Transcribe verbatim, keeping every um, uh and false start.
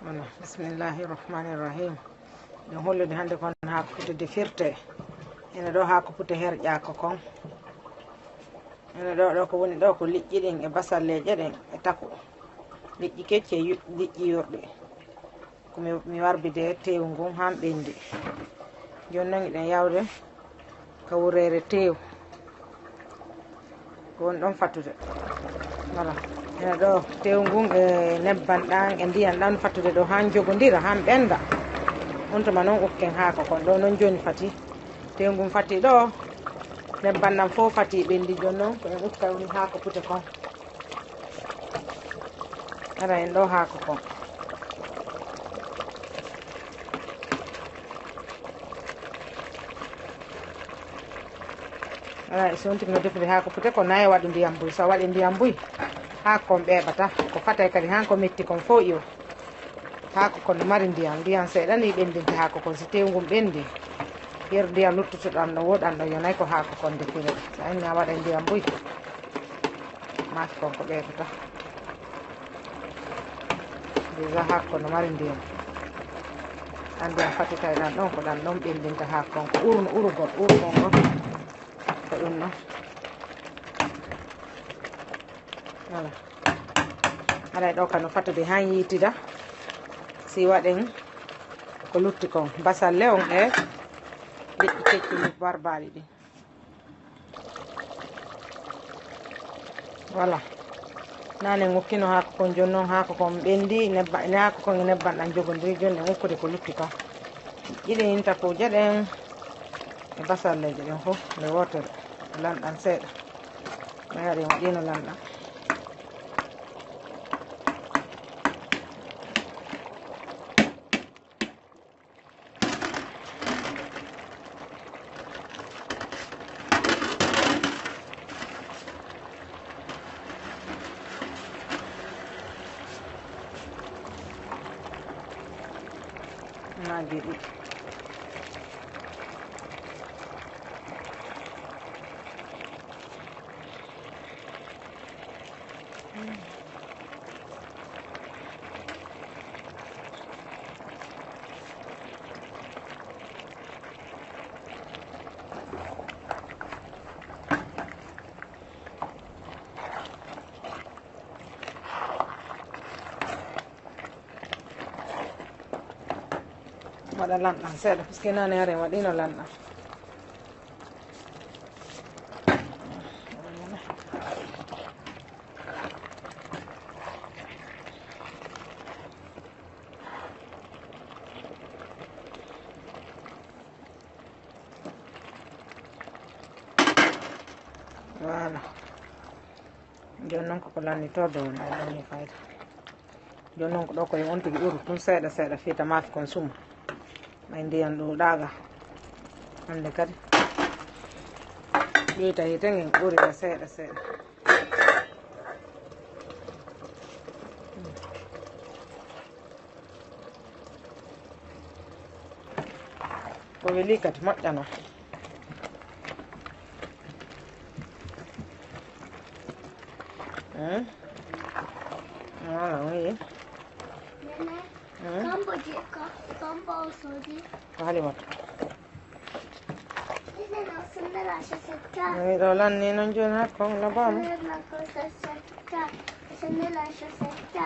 Voilà, bismillahi rahmani rahim. Ɗum hollude hannde kon haako pute defirte. Ene ɗo haako pute herƴaako kon. Ene ɗo, ɗo ko woni ɗo ko liƴƴi ɗin e basalleeje ɗen e taku. Liƴƴi kecci e yu-, liƴƴi yorɗi. Ko mi, mi warbide teewu ngun haa ɓendi. Jooni non eɗen yawde ka wureere teewu. Ko woni ɗon fattude. Voilà. Ene ɗo teewu ngun e nebban ɗan e ndiyan ɗan fattude ɗo haa jogodira, haa ɓenda. On tuma non ukken haako kon. Ɗo non jooni fati. Teewu ngun fati ɗo. Nebban ɗan fof fati ɓendi. Jooni non ko en utta woni haako pute kon. Ara en ɗo haako kon. Ara e sontiki no defude haako pute ko naye waɗu ndiyam buy. So waɗi ndiyam buy, haako kon ɓeeɓata. Ko fatay kadi han ko metti kon fof iyo. Haako kon no mari ndiyam. Ndiyam seeɗa ni ɓendinta haako kon. Si teewu ngun ɓendi, yeru ndiyam luttutuɗan ɗon, woɗan ɗon, yonay ko haako kon defire. So a inni a waɗa ndiyam buy, maafe kon ko ɓeeɓata. Déjà haako kon no mari ndiyam. Ɗan ndiyam fatitay ɗan ɗon, ko ɗan ɗon ɓendinta haako kon. Ko urno, urugol, urugol ngol. Ko ɗum ɗon. Voilà. Haray ɗo kano fatude han yiitida. Si waɗen ko lutti kon. Basalle on e liƴƴi kecci barbaaɗi ɗin. Voilà. Nane en ukkino haako kon, jooni non haako kon ɓendi, nebba-, ne haako kon e nebban ɗan jogodiri, jooni en ukkude ko lutti kon. Ɗiɗi intakuuje ɗen e basalleeje ɗen fof nde wootere. Lanɗan seeɗa. Mi ari mo ɗino lanɗan. Maggi ɗiɗi. Waɗa lanɗan seeɗa, parce que nane hare waɗino lanɗan. Voilà. Jooni non koko lannitorde woni ɗon, ɗon ni fayda. Jooni non ko ɗo koye on tigi uru tun seeɗa seeɗa fii ta maafe kon suma. Ɓay ndiyan ɗuuɗaaga. Hannde kadi. Ɓeyta hiite ngen urira seeɗa seeɗa. Ko weli kadi moƴƴano. Hmm? Voilà, oui. Nene, hmm? Kambo je, ka-, kambo o sodi. Ko Halimatu. Nene, na sandala shasetta. Miɗo lanni non jooni hakko, no bam. Nene, na ko shasetta. Sandala shasetta.